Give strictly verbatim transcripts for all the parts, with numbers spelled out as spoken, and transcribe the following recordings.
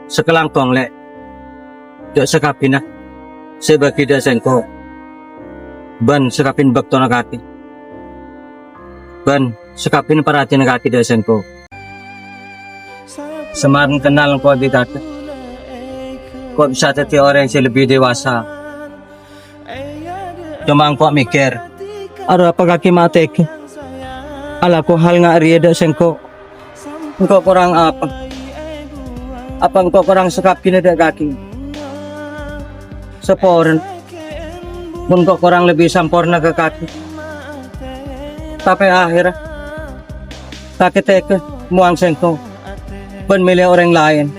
Sakalangkong, Lè', jhâ' sakabinna sè èbâgi dâ' sèngko', bân sakabin bâktona kakè, bân sakabin parhatèyanna kakè dâ' sèngko'. Samarèn kennal engko' bi' kakè, ko' bisa dhâddhi orèng sè lebbi dewasa. Coma engko' mèkkèr, arapa kakè ma' tega alako hal nga' rèya dâ' sèngko'? Engko' korang apa? Apa engko' korang sakabinna dâ' kakè? Saporana, mon engko' korang lebbi samporna ka kakè. Tapè ahèrra, kakè tega mowang sèngko' bân mèlè orèng laèn.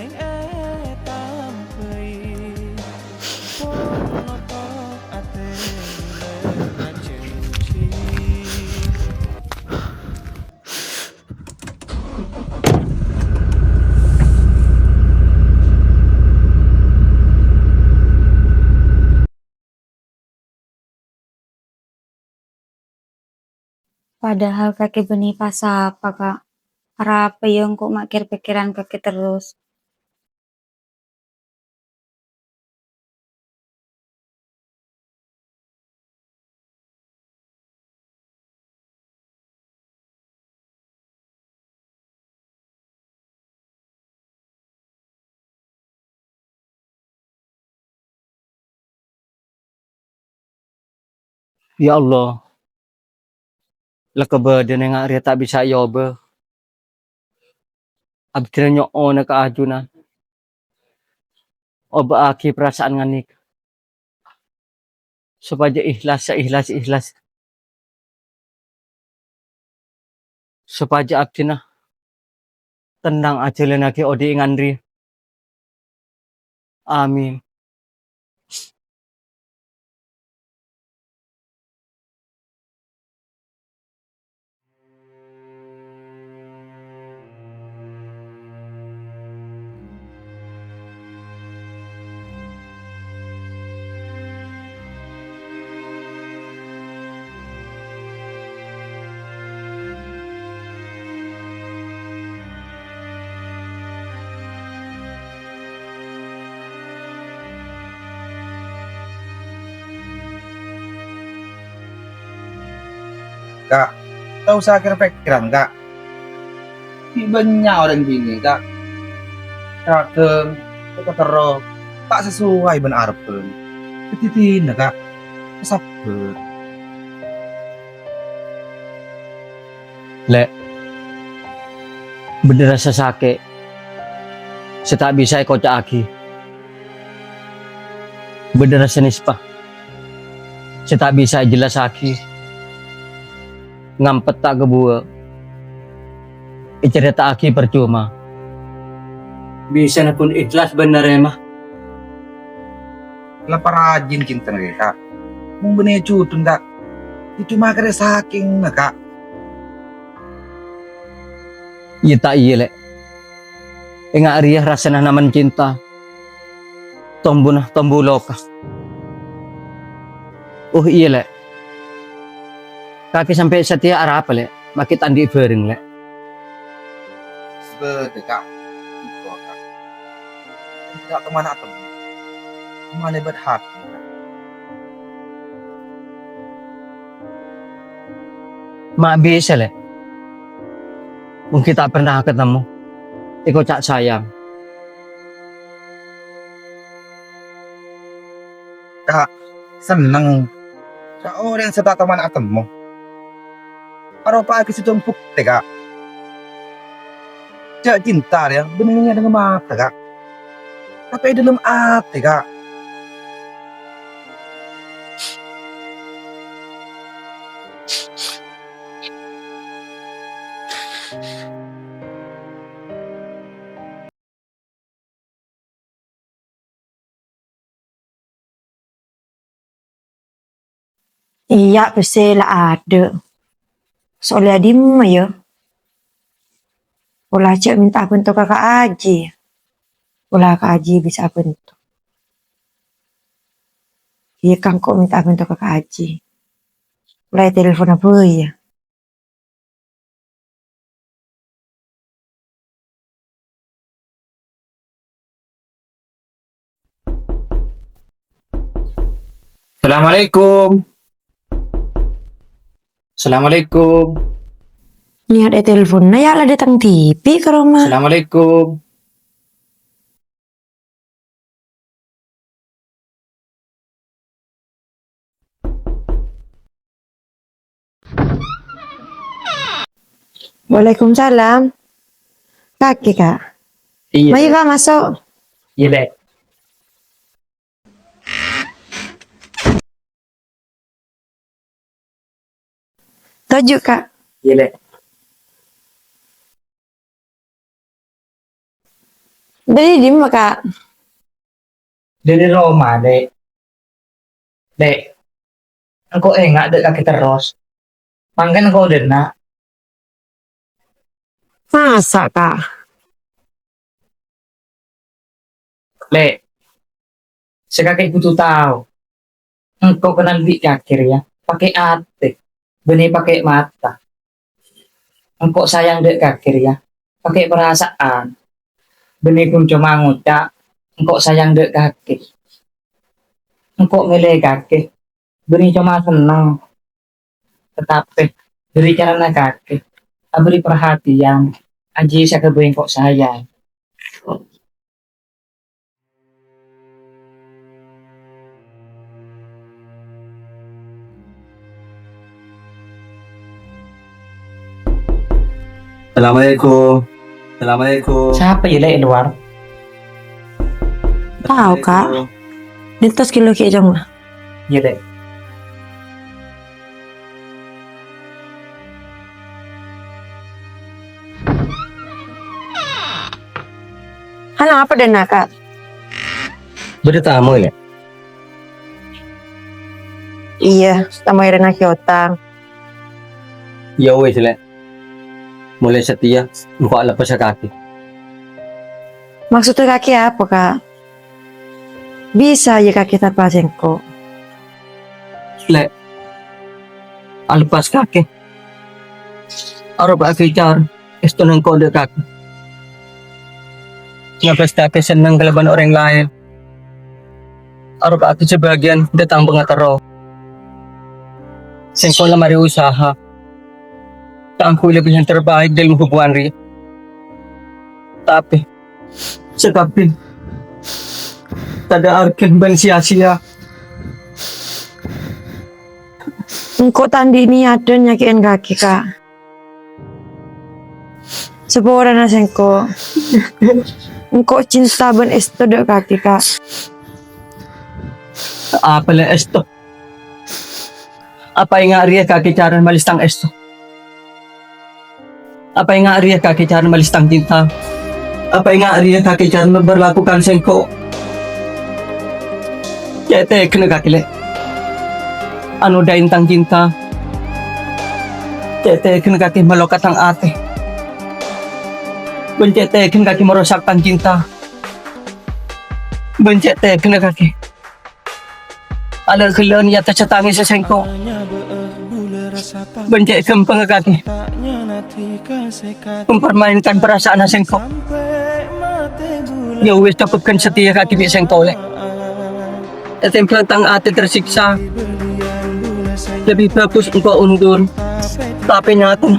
Padahal kakè bânnè pasapa, Ka'? Arapa, yâ, engko' ma' kèr-pèkkèran kakè terros? Ya Allah, la kabâdâ'ân enga' rèya ta' bisa èobâ. Abdhina nyo'ona ka ajunan, obâ'aghi parasaan nganèka, sopajâ ihlas, saikhlas-ikhlas, sopajâ abdhina tennang ajhâlannaghi odi' enga' rèya. Amin. Ka', ta' osa kèr-pèkkèran, Ka'. Ghi' bânnya' orèng binè', Ka'. Kadhâng, koko terro, ta' sasowai bân arebbhân. Dhâddhi dinah, Ka'. Sabbhâr. Lè', bâdâ rassa sakè' sè ta' bisa èkoca'aghi. Bâdâ rassa nèspa sè ta' bisa èjellassaghi. Ngampet ta' kabuwâ', ècarèta'aghi parcoma. Bisana ghun ikhlas bân narèma. La parajhin cintana rèya, Ka'. Mon bânnè jhudhun, Ka'. Coma karè sakèngnga, Ka'. Iyâ ta' iyâ, Lè'. Enga' rèya rassana namen cinta. Tombuna tombu loka. Oh, iyâ, Lè'. Kakè sampè' satèya arapa, Lè'? Maghi ta' andi' bhâreng, Lè'. Bâdâ, Ka'. Engko', Ka'. Enggak kemana atemmo. Kemana bâdâ hati, Ka'. Ma' bisa, Lè'. Mon ghi' ta' pernah atemmo, èkoca' sayang. Ka', senneng. Ka' orèng sè ta' toman atemmo. Aropa'aghi sèttong bhuktè, Ka'. Jhâ' cinta rèya bânnè è dâlem mata, Ka'. Tapè è dâlem atè, Ka'. Iyâ, pèssè la adâ'. Sè ollè è dimma, yâ? Pola jhâ' mènta abhânto ka Ka' Aji. Pola Ka' Aji bisa abhânto. Iyâ, engko' mènta abhânto ka Ka' Aji. Pola ètelponna bhâi, yâ. Assalamualaikum. Assalamualaikum. Nèyat ètelponna, yâ, la dâteng dhibi' ka roma. Assalamualaikum. Waalaikumsalam. Kakè, Ka'. Iyâ, mayu, Lè'. Ka', maso'. Iyâ, Lè'. Toju', Ka'. Iyâ, Lè'. Dâri dimma, Ka'? Dâri roma, Lè'. Lè', engko' enga' dâ' kakè terros. Mangkèn engko' dâ'-enna'. Masa', Ka'? Lè', sè kakè kodhu tao, engko' kennal bi' kakè rèya pakè atè, bânnè pakè mata. Engko' sayang dâ' kakè rèya pakè parasa'an, bânnè ghun coma ngoca' engko' sayang dâ' kakè. Engko' mèlè kakè, bânnè coma senneng. Tatapè, dâri carana kakè, abâri' parhatèyan, ajiyâ sè aghâbây engko' sayang. Assalamualaikum. Assalamualaikum. Sapa, yâ, Lè', è lowar? Tao, Ka'. Assalamualaikum. Dintos ghâllu ghi' è cong. Iyâ, Lè'. Halo, apa dâna, Ka'? Bâdâ tamoy, Lè'? Iyâ, tamoy rèya naghi otang. Yâ wis, Lè'. Molaè satèya, engko' alebbhâsa kakè. Maksoddhâ kakè apa, Ka'? Bisa, yâ, kakè tappa sèngko'? Lè', alebbhâs kakè. Aropa'aghi cara èstona engko' dâ' kakè. Ngabâs kakè senneng kalabân orèng laèn. Aropa'aghi sabâgiyân dâ' tang pangaterro. Sèngko' la marè usaha kaangghuy lebbi yang terbaik dâlem hubungan rèya. Tapè, sakabbhi tadâ' arghâna bân sia-sia. Engko' ta' andi' niyadhân nyakè'è kakè, Ka'. Saporana sèngko', engko' cinta bân èsto dâ' kakè, Ka'. Apa la èsto? Apa enga' rèya kakè cara malès tang èsto? Apa enga' rèya kakè cara malès tang cinta? Apa enga' rèya kakè cara memperlakukan sèngko'? Cè' tèghâna kakè, Lè', anodhâi tang cinta. Cè' tèghâna kakè maloka tang atè. Bân cè' tèghâna kakè marosak tang cinta. Bân cè' tèghâna kakè ala ghellâ'ân è attas tangèssa sèngko'. Bân cè' ghâmpangnga kakè mempermainkan perasaanna sèngko'. Yâ wis, tapè ghân satèya kakè bi' sèngko', Lè'. Ètèmbhâng tang atè tersiksa, lebbi bhâghus engko' ondur. Tapè nyatana,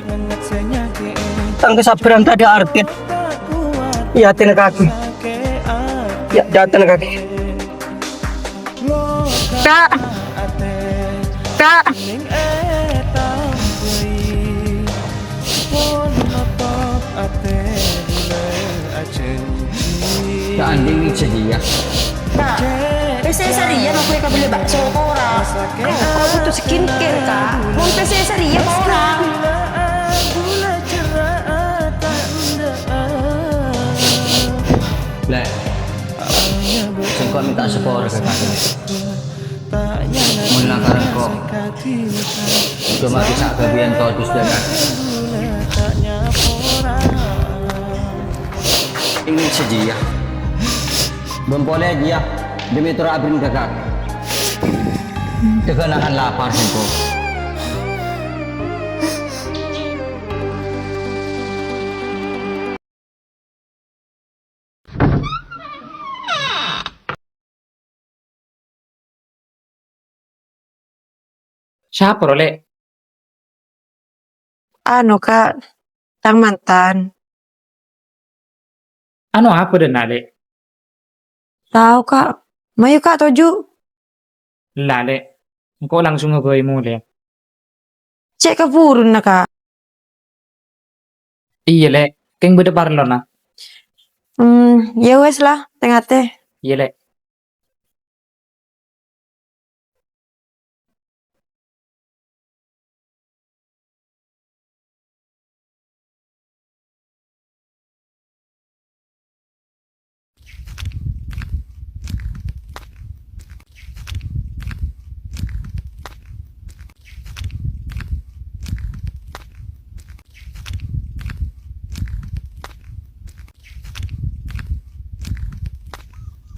tang kasabhârân tadâ' artèna è atèna kakè. Yâ, è atèna kakè. Ka'. Ka'. Ka' anḍi' satèya. Ka', pèssè satèya mangkèn kabellâ bakso apa ora? Ka', kok butuh skincare, Ka'? Mon pèssè satèya apa ora? Lè', sèngko' mènta sapora ka kakè. Mon lakar engko', coma bisa ghâbiyân todus dâ' kakè. Èngghi satèya. Bân polè jiyâ, dhimèn torè abhâreng dâ' kakè. Dhâghâ nahan lapar sèngko'. Sapa, ro, Lè'? Anu, Kak, tang mantan. Anu apa dâ'na, Lè'? Tao, Kak. Mayu, Kak, toju'. Ella, Lè'. Engko' langsung abâi molè. Cè' kabhuruna, Kak. Iyâ, Lè'. Kèng bâdâ parlona. Hmm, ya wes lah, tè-ngatè. Iyâ, Lè'.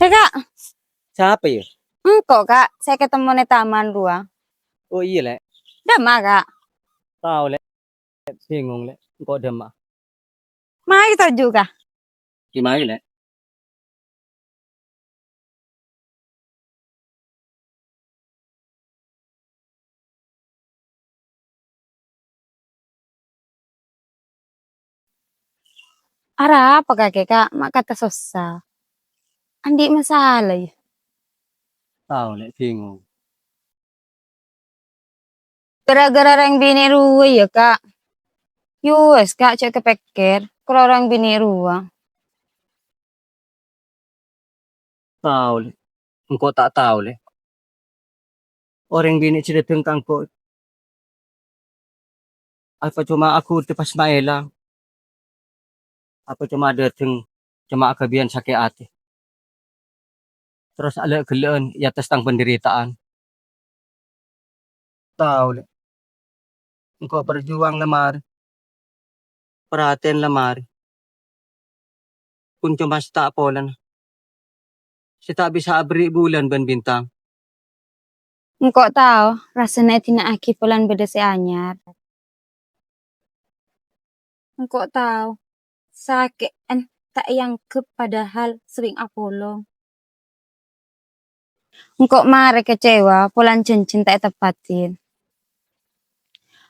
Hei, Kak. Sapa, yâ? Engko', Kak, sè èkatemmo è taman rowa. Oh, iyâ, Lè'. Dâ'emma, Kak? Tao, Lè'. Bingung, Lè'. Engko' dâ'emma. Mayu toju', Kak. Ghi mayu, Lè'. Arapa kakè, Kak? Ma' kata sossa. Andi' masalah, yâ? Tao, Lè', bingung. Gara-gara rèng binè' rowa, yâ, Kak? Yowes, Kak, jhâ' kapèkkèr. Karo rèng binè' rowa. Tao, Lè'. Engko' ta' tao, Lè'. Orèng binè' jâ' dâteng ka engko'. Apa coma aghudhu pas maèlang? Apa coma dâteng, coma aghâbiyân sakè' atè? Terros ala'-ghellâ'ân è attas tang panderita'an. Tao, Lè'. Engko' parjuwang la marè. Paratèyan la marè. Kun coma sè ta' polana. Sè ta' bisa aberri' bulan bân bintang. Engko' tao, rassana èdina'aghi polana bâdâ sè anyar. Engko' tao, sakè'en ta' èangghep padahal serrèng apolong. Engko' marè kecewa polana janjina ta' èteppa'è.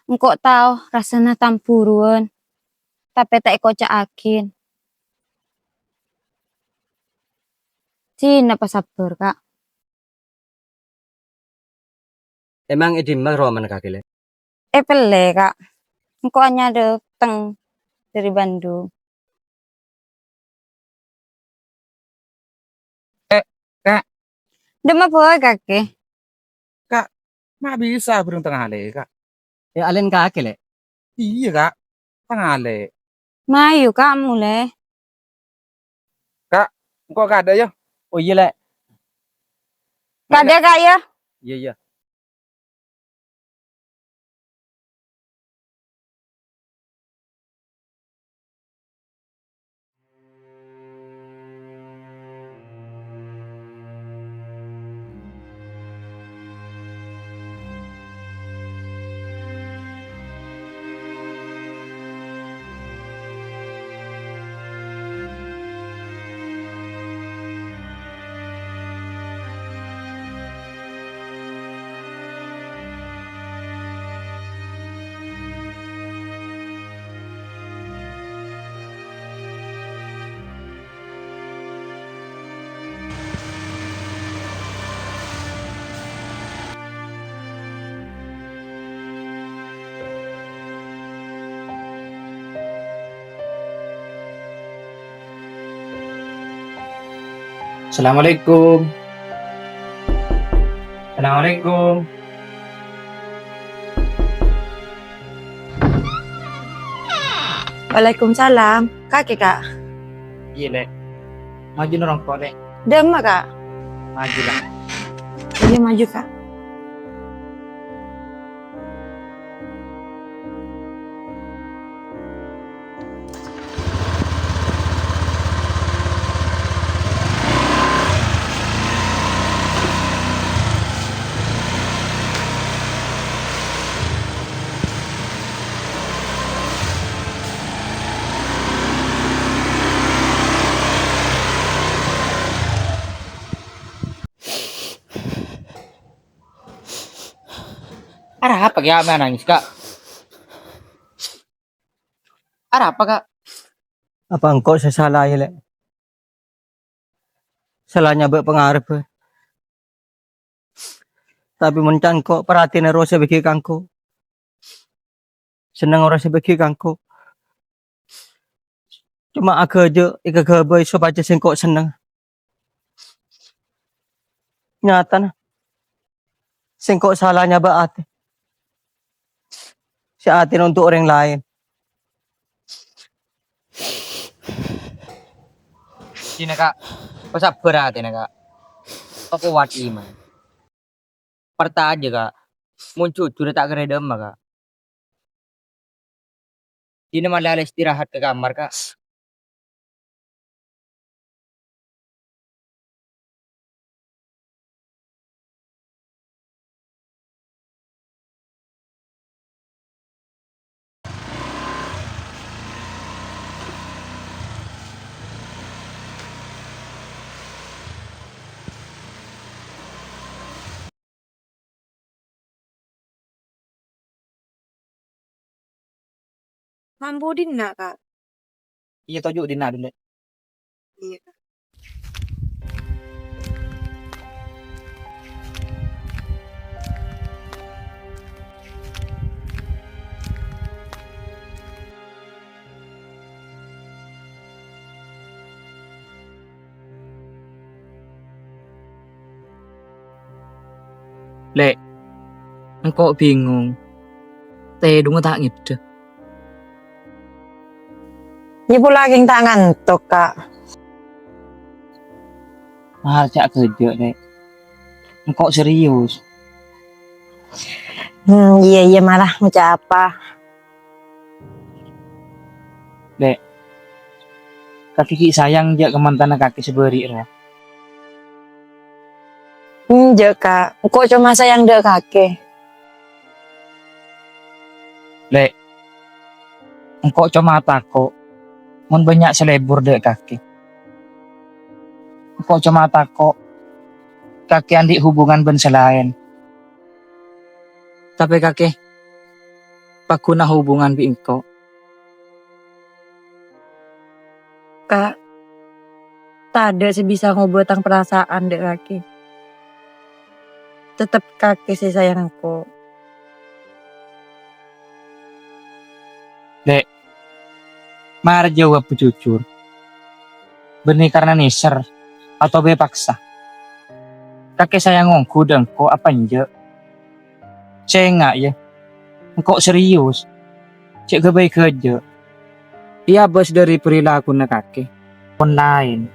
Engko' tao rassana tamburuwân, tapè ta' èkoca'aghi. Dinah pasabbhâr, Kak. Emang è dimma romana kakè, Lè'? È pellè, Kak. Engko' anyar dâteng dâri Bandung. Eh, Kak. Dâ'emma bhâi, Kakè? Kak, ma' bisa bhurung tengnga alè, Kak? È, alèna kakè, Lè'? Iyâ, Kak. Tengnga alè. Mayu, Kak, molè. Kak, engko' ka adâ', yâ. Oh, iyâ, Lè'. Ka adâ', Kak, yâ. Iyâ, iyâ. Assalamualaikum. Assalamualaikum. Waalaikumsalam. Kakè, Kak? Iyâ, Lè'. Maju noro' engko', Lè'. Dâ'emma, Kak? Maju, Lè'. Iyâ, maju, Kak. Pakai apa nangis, Kak? Arapa, Kak? Apa engko' sè sala, yâ, Lè'? Sala nyabâ' pangarebbhâ. Tapè mon can engko' parhatèna rowa sè bâgi ka engko'. Senneng rowa sè bâgi ka engko'. Coma aghâjâ' èkaghâbây sopajâ sèngko' senneng. Nyatana, sèngko' sala nyabâ' atè. Sè atèna untuk orèng laèn. Dinah, Kak. Pasabbhâr atèna, Kak. Pakowat iman. Parcajâ, Kak. Mon jujur ta' kèra dâmma, Kak. Dinah malè istirahat ka kamar, Kak. Mambu dinna', Kak? Iyâ, toju' dinna' dulu. Iyâ, Kak. Lè', engko' bingung. Tèdungnga ta' ngèdhâ. Iyâ pola kèng ta' ngantok, Kak. Mara jhâ' ghâjâ', Lè'. Engko' serius. Hmm, iyâ, iyâ, mara ngoca' apa? Lè', kakè ghi' sayang jhâ' ka mantana kakè sè bâri' rowa? Enjâ', Kak. Engko' coma sayang dâ' kakè. Lè', engko' coma tako' mon bânnya' sè lebur dâ' kakè. Engko' coma tako' kakè andi' hubungan bân sè laèn. Tapè kakè pagghun ahubungan bi' engko'. Kak, tadâ' sè bisa ngobâ tang parasaan dâ' kakè. Tettep kakè sè sayang engko'. Lè', mara jâwâb jujur. Bânnè karna nèser, atabâ èpaksa? Kakè sayang ongghu dâ' engko' apa enjâ'? Sènga', yâ. Engko' serius. Jhâ' ghâbây ghâjâ'. Èabâs dhâri parilakuna kakè. Pon laèn.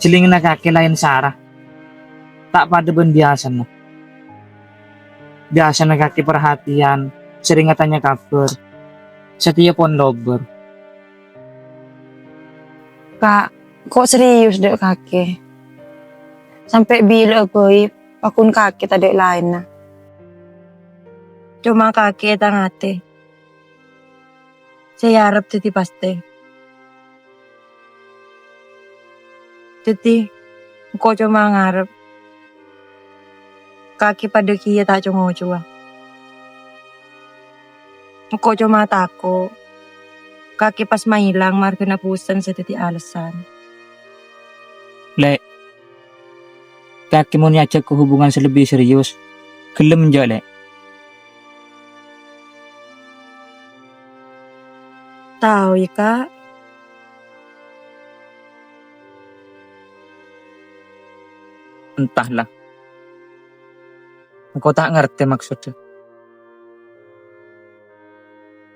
Jhellinganna kakè laèn sara. Ta' padâ bân biyasana. Biyasana kakè parhatèyan, serrèng atanya kabhâr. Satèya pon lobâr. Kak, engko' serius dâ' kakè. Sampè' bilâ'â bhâi pagghun kakè tadâ' laènna. Coma kakè è tang atè sè èarep dhâddhi pastè. Dhâddhi, engko' coma ngarep kakè padâ kèya ta' co-ngocowa. Engko' coma tako' kakè pas maèlang marghâna bhusen sè dhâddhi alesan. Lè', kakè mon èajhâk ka hubungan sè lebbi serius, ghellem enjâ', Lè'? Tao, yâ, Kak. Entahlah. Engko' ta' ngartè maksoddhâ.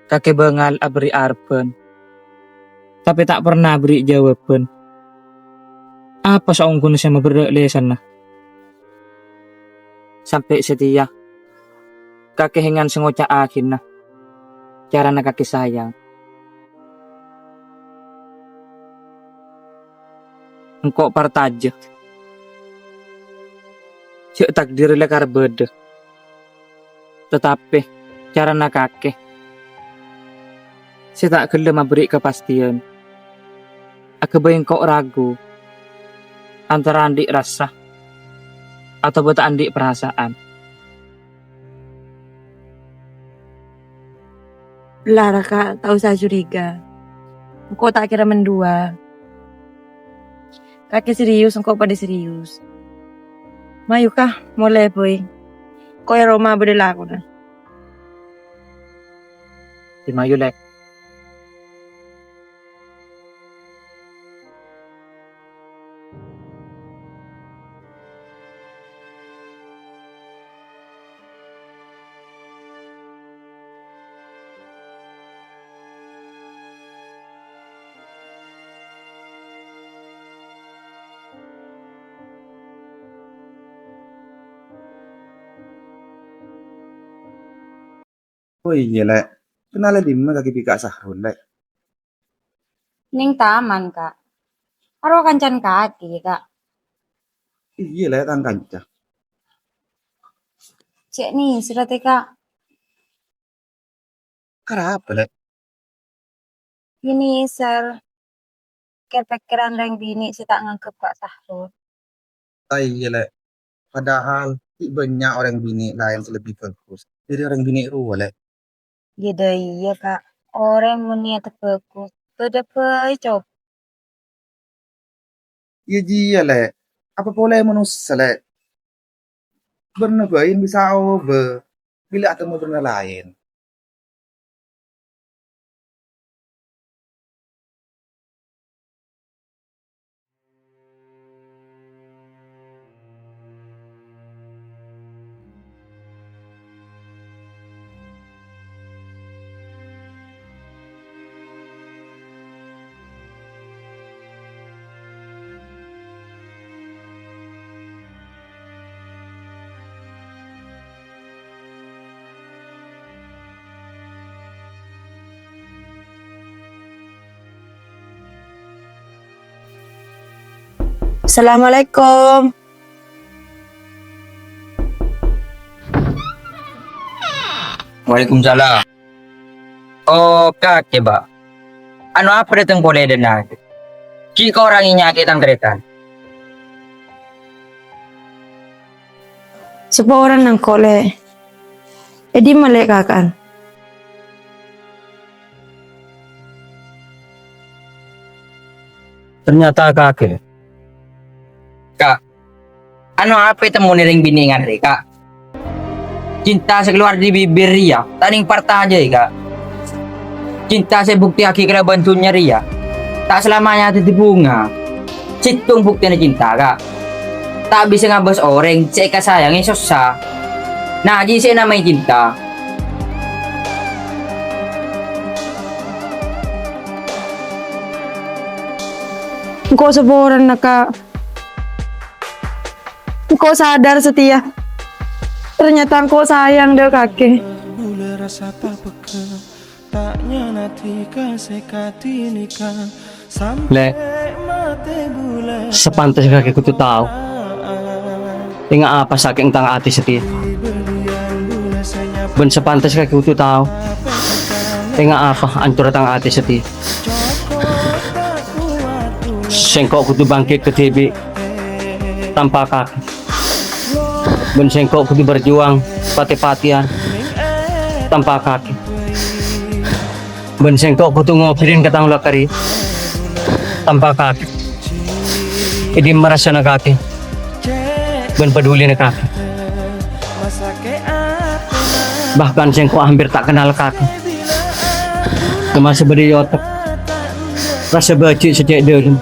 Kakè bângal aberri' arebbhân, tapè ta' perna aberri' jâwâbhân. Apa saongghuna sè maberrâ' lèsanna? Sampè' satèya kakè hèngan sè ngoca' aghina carana kakè sayang. Engko' parcajâ jhâ' takdir lakar bâdâ, tatapè carana kakè sè ta' ghellem aberri' kapastèyan aghâbây engko' ragu antara andi' rassa atabâ ta' andi' parasaan. Ella ra, Ka', ta' osa curiga. Engko' ta' kèra menduwâ. Kakè serius, engko' padâ serius. Mayu, Ka', molè, bhâi. Engko' è roma bâdâ lakona. Mayu, Lè'. Oh iyâ, Lè'. Kennal è dimma kakè bi' Ka' Sahrul, Lè'? Neng taman, Ka'. Aro kancana kakè, Ka'. Iyâ, Lè', tang kanca. Cè' nèser atè, Ka'. Karapa, Lè'? Nèser. Kèr-pèkkèran rèng binè' sè ta' nganggep Ka' Sahrul. Ah, iyâ, Lè'. Padahal ghi' bânnya' orèng binè' laèn sè lebbi bhâghus dâri orèng binè' rowa, Lè'. Yâ, dâ' iyâ, Ka'. Orèng mon niyadda bhâghus, bâdâ bhâi coba. Yâ, jiyâ, Lè'. Apa polè manossa, Lè'? Bârna bhâi bisa aobâ bilâ atemmo bârna laèn. Assalamualaikum. Waalaikumsalam. Oh, kakè, Bâ'. Anu apa dâteng polè dâ' enneng? Ghi' korang nyakè' tang tarètan. Saporana engko', Lè'. È dimma, Lè', kaka'an? Ternyata kakè. Ka', anu apa ètemmonè rèng binè'an rè, Ka'? Cinta sè kalowar dâri bibir rèya ta' nèng parcajâi, Ka'. Cinta sè èbuktèyaghi kalabân dhunnya rèya ta' salamanya dhâddhi bhunga. Sèttong buktèna cinta, Ka'. Ta' bisa ngabâs orèng sè èkasayangè sossa. Nah, jiyâ sè ènamaè cinta. Engko' saporana, Ka'. Engko' sadar satèya. Ternyata engko' sayang dâ' kakè. Bulâ rassa ta' pegghâ, ta' nyanadi ka sè kadhi nèka. Sampè' Lè', matè bulâ sapantessa kakè kodhu tao ènga' apa sakè'na tang atè satèya. Bân sapantessa kakè kodhu tao ènga' apa ancorra tang atè satèya. Sèngko' kodhu bangkit kadhibi' tanpa kakè. Bân sèngko' kodhu berjuang patè-patèyan tanpa kakè. Bân sèngko' kodhu ngobârin ka tang la karè tanpa kakè. È dimma rassana kakè bân padulina kakè. Bahkan sèngko' hampir ta' kennal kakè. Kemma sè bâdâ è otak rassa bâji' sè cè' dâlem.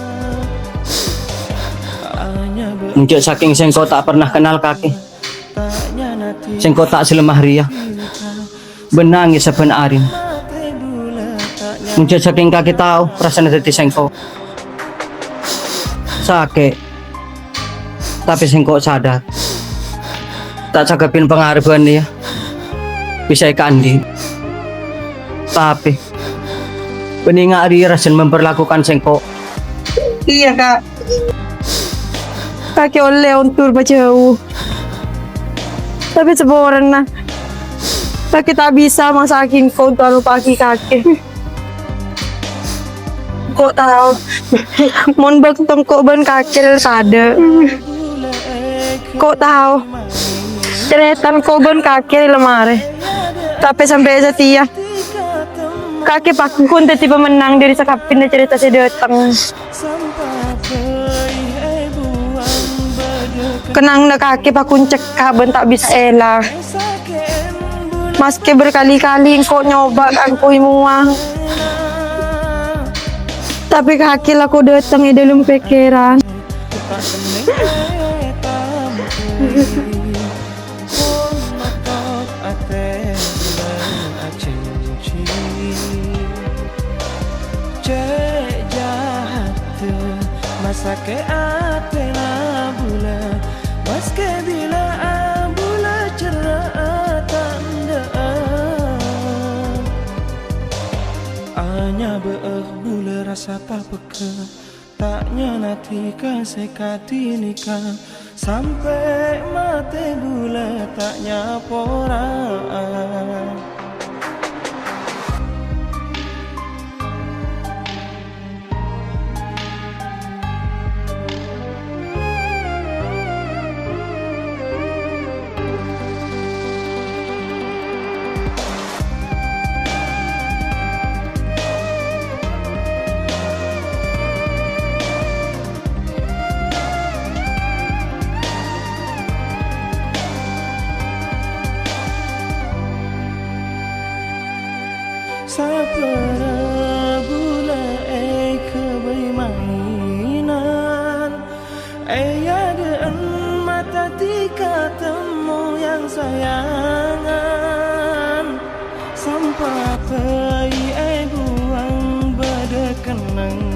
Mon jhâ' sakèng sèngko' ta' pernah kennal kakè, sèngko' ta' salemma rèya bân nangès sabbhân arèna. Mon jhâ' sakèng kakè tao rassana dhâddhi sèngko'. Sakè', tapè sèngko' sadar. Ta' sakabbhiyân pangarep bâ'na rèya bisa èkaandi'. Tapè, bâ'na ènga' rèya rassana memperlakukan sèngko'. Iyâ, Ka'. Kakè ollè ondur majhâu. Tapè saporana, kakè ta' bisa maksa'aghi engko' ondur alopa'aghi kakè. Engko' tao, mon bâkto engko' bân kakè rèya tadâ'. Engko' tao, carèta engko' bân kakè rèya la marè. Tapè sampè' satèya, Kakè pagghun dhâddhi pamennang dhâri sakabbhiyânna carèta sè dhâteng. Kennengnganna kakè pagghun cekka' bân ta' bisa èla. Maskè berkali-kali engko' nyoba kaangghuy mowa, tapè kakè lako dhâteng è dhâlem pèkkèran. Pon matot atè bulan acenji. Cè' jahatta masakè' atèna bulâ, maskè bilâ abulâ cerrâ atandhâ'â. Anyabâ'â bulâ rassa tapegghâ. Ta' nyanati ka sè kadhi nèka, sampè' matè bulâ ta' nyapora'a. Sapora bulâ èghâbây mainan, è adâ'ân mata dhika temmo yang sayangan. Sampabây èbuwâng bâdâ kennengngan.